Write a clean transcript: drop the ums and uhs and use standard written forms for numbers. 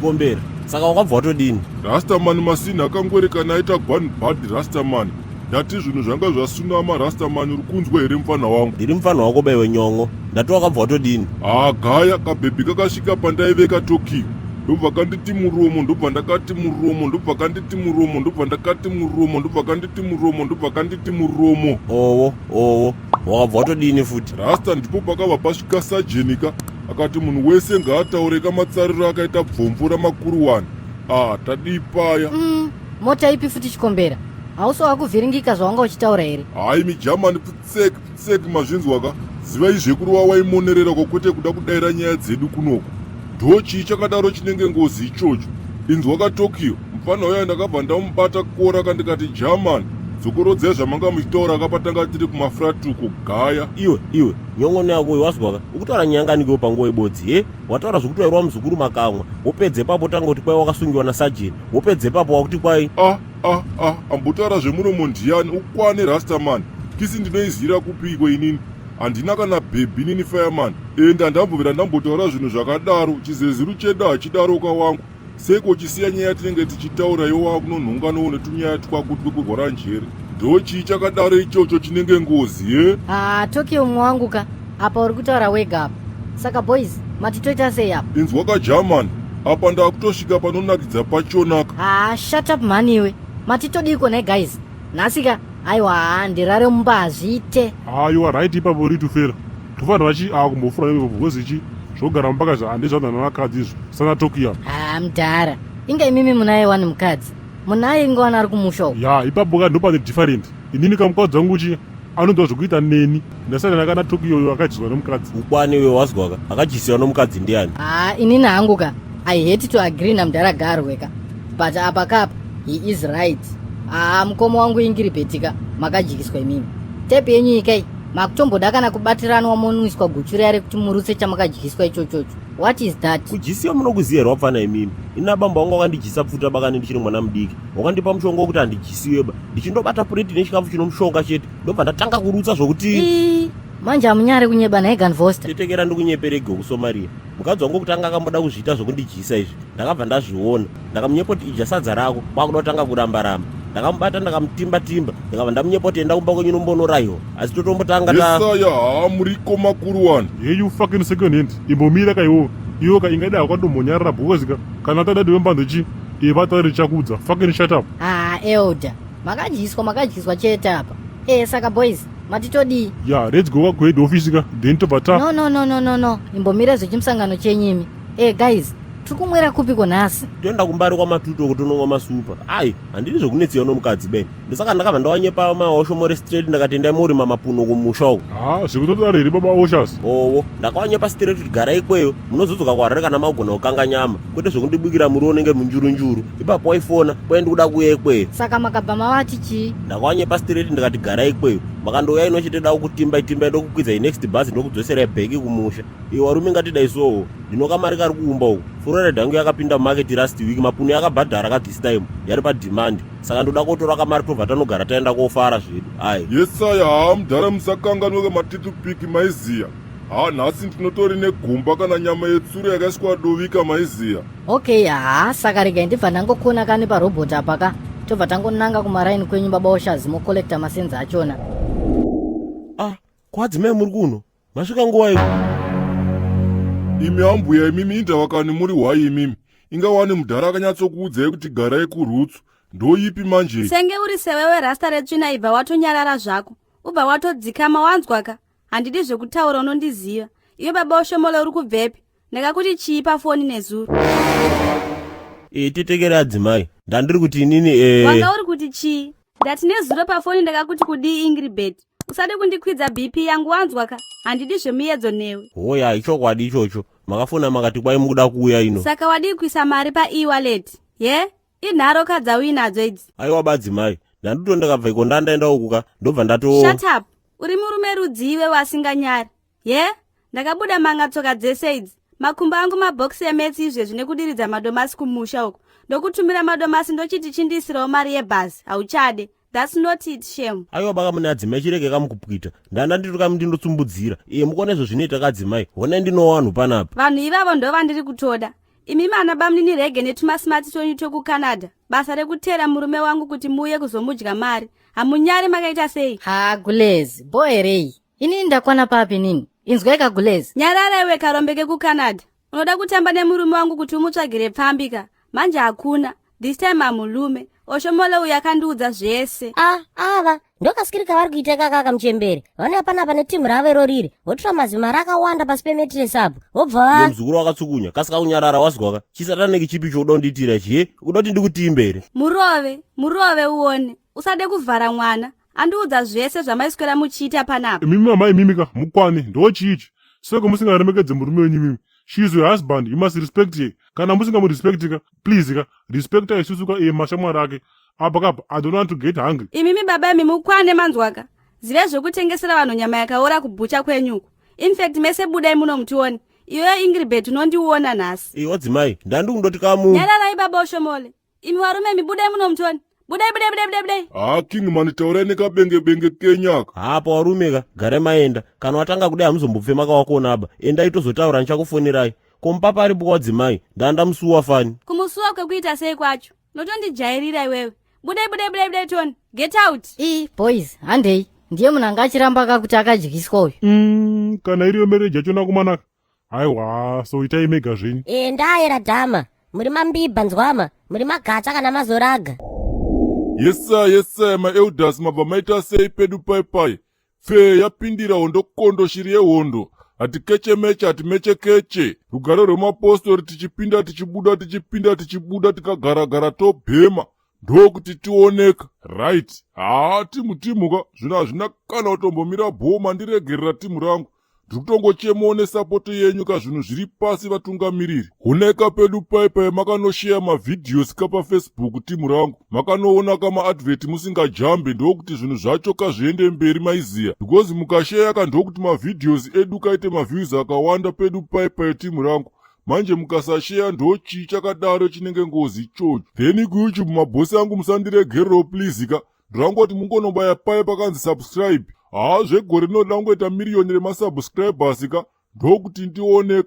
Chikombera, saka wakabva watodini? Rastaman, masini akangwerekana aita gwan bad. Rastaman, ndati zvinhu zvanga zvasunama. Rastaman, uri kunzwa here, mufana wangu? Ndiri mufana wako baiwe nyon'o. Ndati wakabva watodini? Haa, gaya kabhebhi kakasvika pandaive kaTokyo, ndobva kanditi muromo, ndobva ndakati muromo, ndobva kanditi muromo, ndobva ndakati muromo, ndobva kanditi muromo, ndobva kanditi muromo. Owo owo, wakabva watodini futi? Rasta, ndipo pakabva pasvika sajenika, akati munhu wese ngaataure kamatsariro akaita bvomvu ramakuru wani. Ah, tadii paya? Mota ipi futi, Chikombera? Hausi wakuvhiringika zvawanga uchitaura here? Hayi, mijamani, pfutseki pfutseki, mazvinzwaka. Zivai zvekurova waimonerera ko, kwete kuda kudayira nyaya dzedu kunoku. Ndo chii chakadaro chinenge ngozi ichocho? Inzwa kaTokyo, mufana uya ndakabva ndamubata kora kandikati, "German, dzokorodzai zvamanga muchitaura kapatanga tiri kumafratuko." Gaya. Iwe iwe, nyon'ono yako uyu, wazwaka? Ukutaura nyanganikewo panguva ibodzi he. Wataura zvekuti wairwa muzukuru makamwa, wopedza ipapo tanga kuti kwai wakasungiwa nasajeni, wopedza ipapo wakuti kwai Ah ah ah, ambotaura zvemuromo ndiani? Ukwane, Rastaman. Kisi ndinoizira kupiko inini? Handina kana bhebhi inini, fireman. Ende handambovera ndambotaura zvinhu zvakadaro. Chizeziru chedu hachidaroka wangu. Seko uchisiya nyaya yatinenge tichitaura, iwo wakunonhonganawo netunyaya twako twekurwara njere. Ndo chii chakadaro ichocho chinenge ngozi ye? Haa, Tokyo, mumwe wangu ka, apa uri kutaura wega apa. Saka boys, mati toita sei apa? Inzwa kagerman, apa ndakutosvika panonakidza pachonaka. Haa, shut up mhani iwe. Mati todiko nhai guys nhasi ka? Aiwa, haa, ndirare mumba hazviite. Haa, you are right ipapo, ritufera. Tofanira vachi akumbofura ipapo because ichi zvogara mumba kazi handizvanhu nevakadzi izvo sana Tokyo. Haa mudhara, inga imimi munaye wani mukadzi, munaye ingowana ari kumusha uko. Ya, ipapo ka ndopane different. Inini kamukadzi wangu chi anonzwa zvekuita neni, ndasiyana kana Tokyo uyo akadyiswa nemukadzi. Ukwani iwe, wazwaka? Akadyisiwa nomukadzi ndiani? Haa, inini hangu ka, I hate to agree namudhara Garwe ka, but apa kapa he is right. Haa, mukoma wangu Ingiribetika, makadyiswa imimi. Tepi yenyu ikai makutomboda kana kubatiranwa, monwiswa guchu riya rekuti murutse chamakadyiswa ichochocho. What is that? Kudyisiwa munokuziva here wapfana imimi? Ina bambo wangu wakandidyisa pfuta bakani ndichiri mwana mudiki, wakandipa mushonga wekuti handidyisiwe ba. Ndichindobata pureti nechikafu chinomushonga chete, ndobva ndatanga kurutsa zvokuti Ii, manje hamunyari kunyeba nhai Ganvosta? Tetekera, ndikunyeperege wokuSomaria. Mukadzi wangu kutanga akamboda kuzviita zvokundidyisa izvi, ndakabva ndazviona. Ndakamunyepa kuti idya sadza rako, kwakuda kutanga kuramba ramba. Ndakamubata, ndakamutimba timba, ndikabva ndamunyepa kuti enda kumba kwenyu nombonorayiwa, asi totombotanga ta Yesaya, haa, muriko makuru wani. Hey, you fucking second hand, imbomira ka iwo. Iwo ka ingaida wakatombonyarara because ka kana tadadi wembando chi ivatari richakudza. Fucking shut up. Haa elder, makadyiswa, makadyiswa chete apa. E, saka boys, mati todii? Ya, let's go ka kuhead office ka, then tobva ta No no no no no no, imbomira zvechimusangano chenyu imi. E guys, tiri kumwera kupiko nhasi? Toenda kumbari kwamatuto kutonomwa masupa. Ai, handidi zvekunetsiwa nomukadzi beni. Ndosaka ndakabva ndawanyepa maoshomore straight, ndakati endai morima mapuno kumusha uko. Ha, zvekutodaro here, baba Oshas? Owo, ndakawanyepa straight kuti garai ikweyo, munozodzoka kuHarare kana magona kukanga nyama, kwete zvekundibikira muriwo unenge munjurunjuru. Ipapo waifona kwai ndikuda kuuya ikweyo. Saka makabva mavati chii? Ndakawanyepa straight, ndikati garai ikweyo, makandouya ino chete da kutimbai timbai, ndokukwidza next bhazi, ndokudzoserai bheki kumusha. Iwe warume, ngatidai sowo. Ndinokamari kari kuumba uku. Furoride yangu yakapinda mumarket last week, mapuno yakabhadhara ka this time, yari pademand, saka ndoda kotora kamari, tobva tanogara taenda kofara zvedu. Ai. Yesaya, haa mudhara, musakanganwe kamatitupiki maiziya. Haa, nhasi ndinotori negomba kana nyama yetsuro yakaiswa dovika maiziya. Okay, haa, saka regai ndibva ndangokona kani parobhoti apa ka, tobva tangonanga kumaraini kwenyu, baba Oshazi, mokolekta masenzi achona. Ah, kwadzimai muri kuno, masvika nguva iko? Imi ambuya imimi, indava kani muri hwai imimi? Ingawani mudhara akanyatsokuudzai kuti garai kurutsu. Ndoipi manje? Senge uri sewewe rasta retsvina, ibva watonyarara zvako, ubva watodzikama, wanzwaka? Handidi zvekutaura, unondiziva iwe. Baba Oshomole, uri kubvepi? Ndakakuti chii pafoni nezuro? E, tetekere adzimai, ndandiri kuti inini e Wanga uri kuti chii? Ndati nezuro pafoni ndakakuti kudii? Ingribet, usade kundikwidza BP yangu, wanzwa ka? Handidi zvemuedzo newe. Hoya, ichokwadi ichocho, makafona makati kwai mukuda kuuya ino. Saka wadii kuisa mari pae-wallet ye? Inharo ka dzauinadzo idzi. Aiwa badzimai, ndandito ndakabva iko, ndandaenda ukuka, ndobva ndato Shut up! Uri murume rudzi iwe wasinganyari ye? Ndakabuda manga tsoka dzese idzi, makumbo angu mabhokisi emetsi izvezvi nekudiridza madomasi kumusha uko. Ndokutumira madomasi, ndochiti chindiisirawo mari yebhazi, hauchade. That's not it, shame. Aiwa baka mune adzimai, chirege kamukupwita. Ndanda ndiri kamu ndinotsumbudzira iye, mukuona izvo zvinoita kadzimai. Honai, ndinowanhu panapa. Vanhu ivavo ndo vandiri kutoda. Imi mana bamunini Rege netumasimati twenyu twekuCanada, basa rekuteera murume wangu kuti muuye kuzomudya mari. Hamunyari, makaita sei? Ha, gulezi bo herei? Inini ndakwana papi nini? Inzwai kagulezi. Nyarara iwe, karombe kekuCanada. Unoda kutamba nemurume wangu kuti umutsvagire pfambi ka? Manje hakuna. This time hamulume. Oshomole uyu akandiudza zvese. A ava ndokasikiri kavari kuita kakaka muchembere. Vanouya panapa netimu ravo iro riri, votora mazimari akawanda pasi pemattress apo, vobva Iwe va muzukuru wakatsukunya, kasika kunyarara, wazwaka? Chisataniki chipi chouda kundiitira ichi? He, uda kuti ndikutimbe here? Murove, murove uone. Usade kuvhara mwana. Andiudza zvese zvamaiswera muchiita panapa. Imimi mama, imimi ka, mukwane. Ndo chiichi seko musingaremekedze murume wenyu imimi? She is your husband, you must respect her. Kana musingamurespecti ka, please ka, respecta isusu ka, iye mashamwari ake apa kapa. I don't want to get hungry. Imimi baba imi, mukwane, manzwaka? Zivai zvekutengesera vanhu nyama yakaora kubhucha kwenyuku. Infact mese budai muno mutione. Iyoyo Ingribet unondiona nhasi. Iwe wadzimai, ndandi kundoti kamu. Nyararai baba Oshomole. Imi varume imi, budai muno mutione. Budai, budai, budai, budai, budai. Haa, king mani, taurai nekabengebenge kenyaka. Hapa warume ka, garai maenda. Kana watanga kudai hamuzombopfe makawakona aba. Endai, tozotaura, ndichakufonerai. Komupapa aripo wadzimai, ndanda musuwa fani. Kumusuwa kwekuita sei kwacho? Unotondijairira iwewe. Budai, budai, budai, budai, toni. Get out. I boys, handei. Ndiye munhu anga achiramba kakuti akadyiswa uyu. Kana iriyo marriage yachona kumanaka, haiwa, so itai mega zvenyu. E, ndayera dhama, muri mambibha nzwama, muri magatsa kana mazoraga. Yesaya, yesaya, maelders, mabva maita sei pedu pai pai? Pfee yapindira hondo kondo, shiri yehondo. Hatikechemeche, hatimechekeche. Rugare rwemapostori, tichipinda tichibuda, tichipinda tichibuda, tikagaragara tobhema, ndokuti tioneka. Right, haa, timu timuka. Zvinhu hazvina kana kutombomira bhoma. Ndiregerera timu rangu, ndiri kutongochemawo nesupport yenyu ka. Zvinhu zviri pasi, vatungamiriri. Honeka pedu paipai, makanosheya mavideos ka paFacebook timu rangu, makanoona kamaadvert musingajambe, ndokuti zvinhu zvacho kazviende mberi, maiziya, because mukasheya ka, ndokuti mavideos edu kaite maviews akawanda pedu paipai timu rangu. Manje mukasasheya, ndo chii chakadaro chinenge ngozi ichocho? Then kuYouTube, mabhosi angu, musandiregerero please ka. Ndirangoti mungonobaya paye pakanzi subscribe. Haa, zvegore rinoda kungoita miriyoni remasubscribers ka, ndokuti ndioneka.